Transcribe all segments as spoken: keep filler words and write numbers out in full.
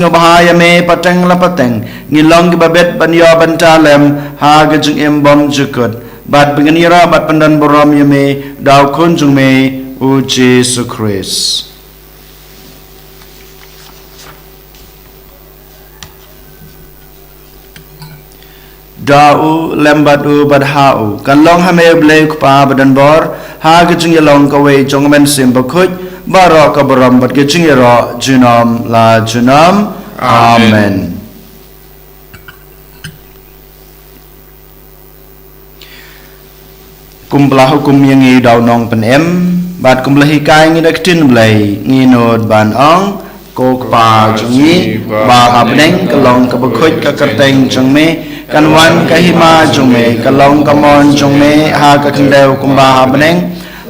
Nga bha ïa me pateng la pateng, ngin long kiba bit ban ïoh bynta lem ha ka jingim bymjukut, bad ba ngin ïarap bad pyndon burom ïa me da u Khun jong me, u Jisu Khrist. Da u, lem bad u, bad ha u, kan long ha me u Blei u Kpa badonbor, ha ka jingïalong kawei jong u Mynsiem Bakhuid, baroh ka burom bad ka jingïaroh junom la junom. Amen. Amen. Kumba la hukum ïa ngi da u Nongpynim, bad kumba la hikai ngi da ka ktien Blei, ngi nud ban ong: Ko Kpa jong ngi, ba ha bneng, ka long kaba khuid ka kyrteng jong me, kan wan ka hima jong me, ka long ka mon jong me ha ka khyndew kumba ha bneng.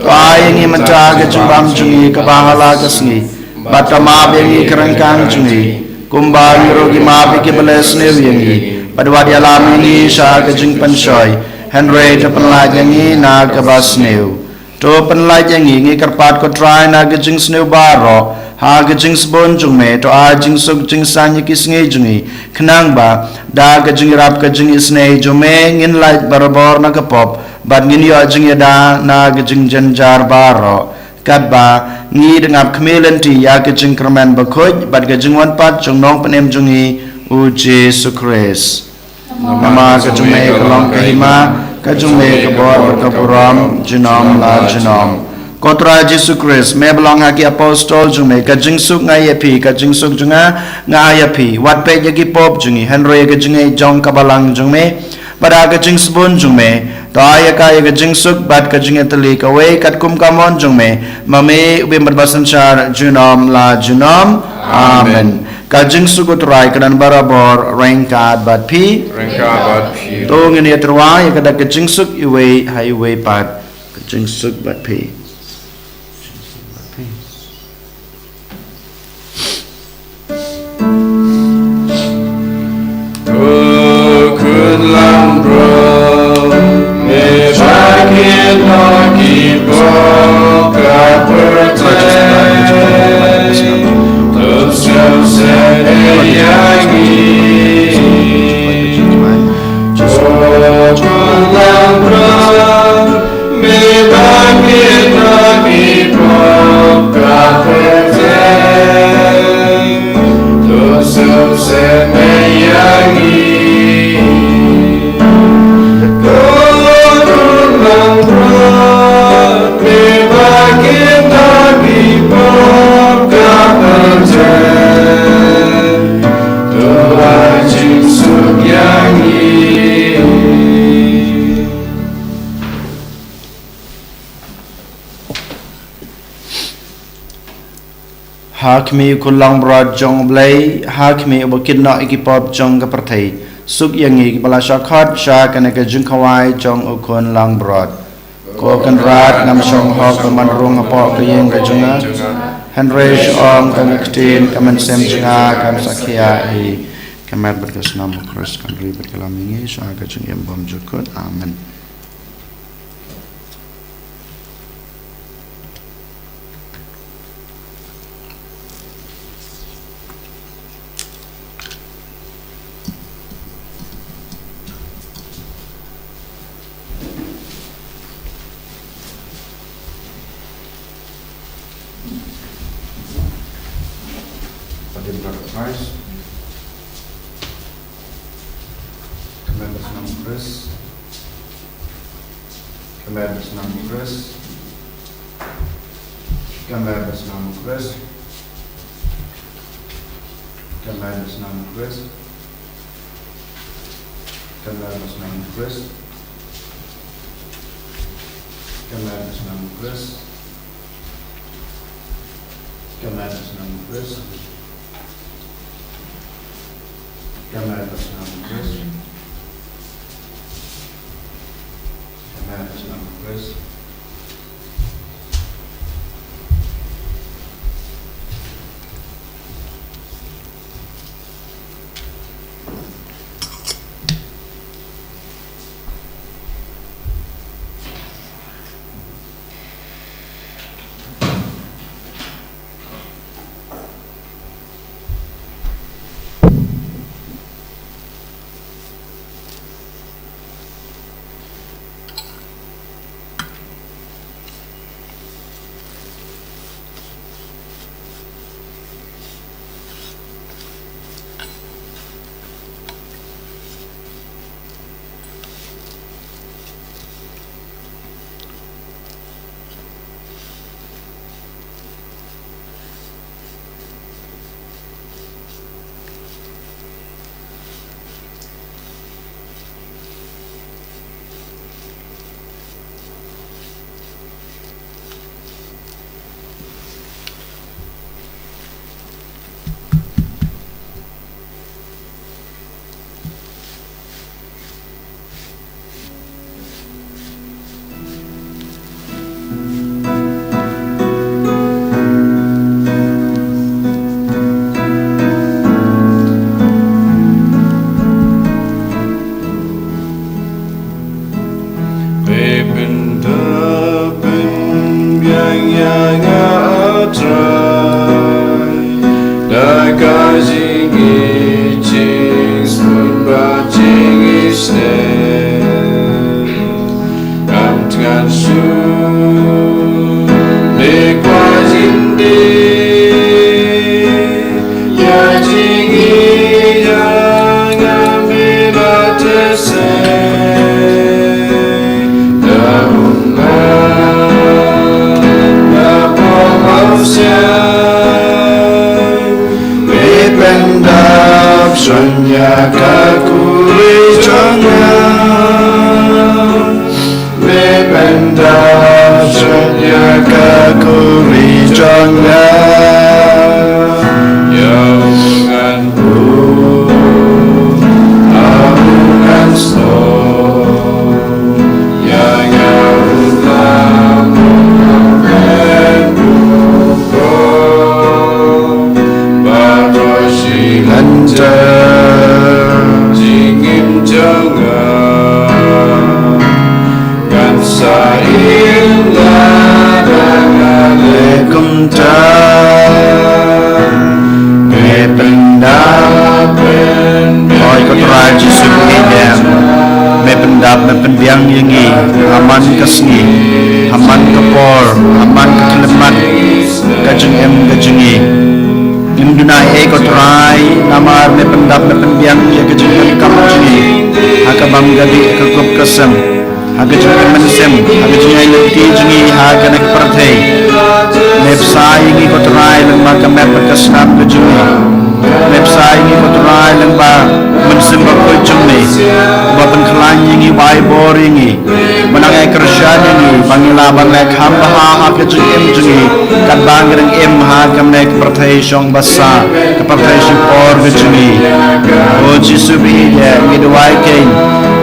To ai ïa ngi mynta ka jingbam jong ngi kaba ha la ka sngi, bad to map ïa ngi ki ryngkang jong ngi, kumba ngi ruh ngi map ïa kiba leh sniew ïa ngi, bad wat ïalam ïa ngi sha ka jingpynshoi, hynrei to pynlait ïa ngi na kaba sniew. To pynlait ïa ngi, ngi kyrpad ko Trai, na ka jingsniew baroh, ha ka jingsbun jong me, to ai jingsuk jingsaiñ ïa ki sngi jong ngi, khnang ba da ka jingïarap ka jingisynei jong me ngin lait barabor na ka pop, bad ngin ïoh jingïada na ka jingjynjar baroh, katba ngi dang ap khmih lynti ïa ka jingkyrmen bakhuid bad ka jingwan pat jong u Nongpynim jong ngi, u Jisu Khrist. Namar ka jong me ka long ka hima, ka jong me ka bor bad ka burom junom la junom. Ko Trai Jisu Khrist, me ba la ong ha ki apostol jong me: Ka jingsuk nga ai ïa phi, ka jingsuk jong nga nga ai ïa phi. Wat peit ïa ki pop jong ngi, hynrei ïa ka jingngeit jong ka balang jong me. Bad ha ka jingsbun jong me, to ai ïa ka ïa ka jingsuk bad ka jingïatylli kawei katkum ka mon jong me, ma me u bym bad ba synshar junom la junom. Amen. Amen. Ka jingsuk u Trai kan don barabor ryngkat bad phi. Ryngkat bad phi. To ngin ïatyrwa ïa ka da ka jingsuk iwei ha iwei pat. Ka jingsuk bad phi. Ha khmih u Khun langbrot jong U Blei, ha khmih uba kit noh ïa ki pop jong ka pyrthei, suk ïa ngi kiba la shah khot sha kane ka jingkhawai jong u Khun langbrot. Ko Kynrad, ngam shong hok ban rung hapoh ka ïing ka jong nga, hynrei shu ong tang ka ktien, ka mynsiem jong nga kan sa khia hi. Ka met bad ka snam u Khrist kan ri bad ka lam ïa ngi sha ka jingim bymjukut. Amen. Ka dim ka Khrist. Ka met bad snam u Khrist. Ka met bad snam u Khrist. Ka met bad snam u Khrist. Ka met bad snam u Khrist. Ka met bad snam u Khrist. Ka met bad snam u Khrist. Ka met bad snam u Khrist. Ka met bad snam u Khrist. Shon ïa ka khuri jong nga. Me pyndap shon ïa ka khuri jong nga. Ïa u ngan buh, ïa u ngan snoh. Ïa nga u lam u lam. Baroh shi lynter jingim jong nga, ngan sa im lada nga leh kumta. Me pyndap, pyndap. Oi ko Trai Jisu, me ïeit, me pyndap, me pynbiang ïa ngi ha man ka sngi, ha man ka por, ha man ka khyllipmat ka jingim ka jong ngi. Ngim duna ei ei ko Trai, namar me pyndap me pynbiang ïa ka jingim ka jong ngi ha ka bam ka dih ka kup ka sem, ha ka jingim mynsiem, ha ka jingim lynti jong ngi ha kane ka pyrthei. Me bsa ïa ngi ko Trai lyngba ka met bad ka snam ka jong ngi. Me bsa ïa ngi ko Trai lyngba Mynsiem Bakhuid jong me, ba pynkhlaiñ ïa ngi, ba ai bor ïa ngi. Ba nang ai kyrshan ïa ngi, ba ngi lah ban leh kham bha ha ka jingim jong ngi, katba ngi dang im ha kane ka pyrthei shong basa, ka pyrthei shipor ka jong ngi. O Jisu ba ïeit, ngi duwai keiñ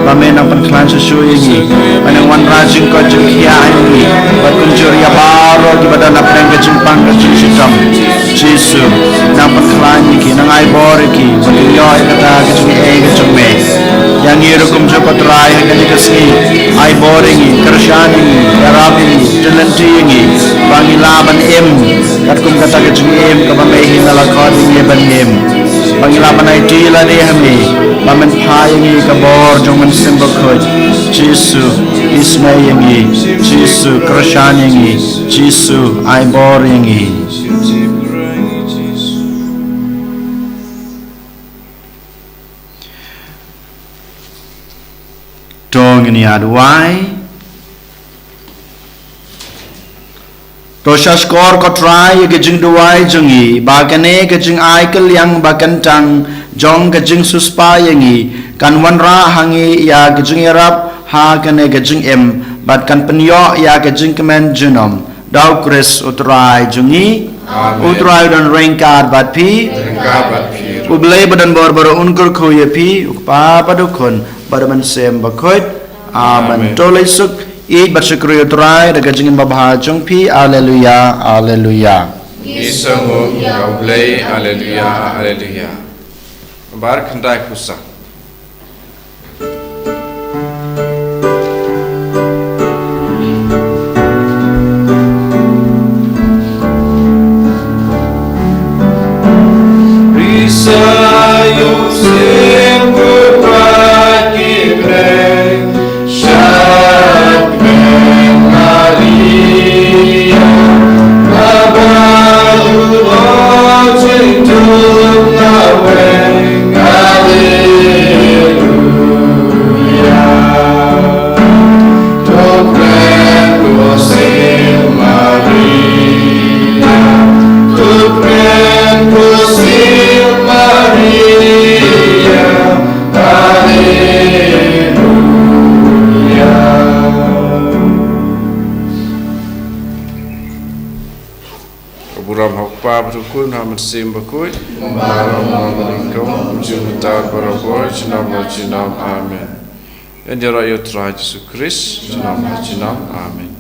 ba me nang pynkhlaiñ shuh shuh ïa ngi, ba nang wanrah jingkoit jingkhiah ïa ngi bad kumjuh ïa baroh kiba don hapdeng ka jingpang ka jingshitom. Jisu, nang pynkhlaiñ ïa ki, nang ai bor ïa ki, ba kin ïoh ïa kata ka jingaiei ka jong me. Ïa ngi ruh kumjuh ko Trai ha kane ka sngi, ai bor ïa ngi, kyrshan ïa ngi, ïarap ïa ngi, jyllynti ïa ngi, ba ngi lah ban im katkum kata ka jingim kaba me hi me la khot ïa ngi ban im. Ba ngi lah ban aiti lade ha me, ba men phah ïa ngi ka bor jong Mynsiem Bakhuid. Jisu, isynei ïa ngi. Jisu, kyrshan ïa ngi. Jisu, ai bor ïa ngi. To ngin ïa duwai. To shahshkor ko Trai ïa ka jingduwai jong ngi, ba kane ka jingai kylliang ba kyntang jong ka jingsiewspah ïa ngi kan wanrah ha ngi ïa ka jingïarap ha kane ka jingim, bad kan pynïoh ïa ka jingkmen junom. Da U Khrist U Trai jong ngi. Amen. U Trai u don ryngkat bad phi. Ryngkat bad phi ruh. U Blei ba don bor baroh un kyrkhu ïa phi, U Kpa bad U Khun bad U Mynsiem Bakhuid. Amen. Amen. To leit suk, ïeit bad shakri U Trai da ka jingim babha jong phi. Alleluia, alleluia. Ngi sngewnguh ïa U Blei, alleluia, alleluia. Bar khyndai khusa. Ka burom ha U Kpa bad U Khun bad U Mynsiem Bakhuid. Kumba long ha kaba nyngkong, kumjuh mynta bad barabor, junom la junom. Amen. Ïa ïaroh ïa U Trai Jisu Khrist, junom la junom. Amen.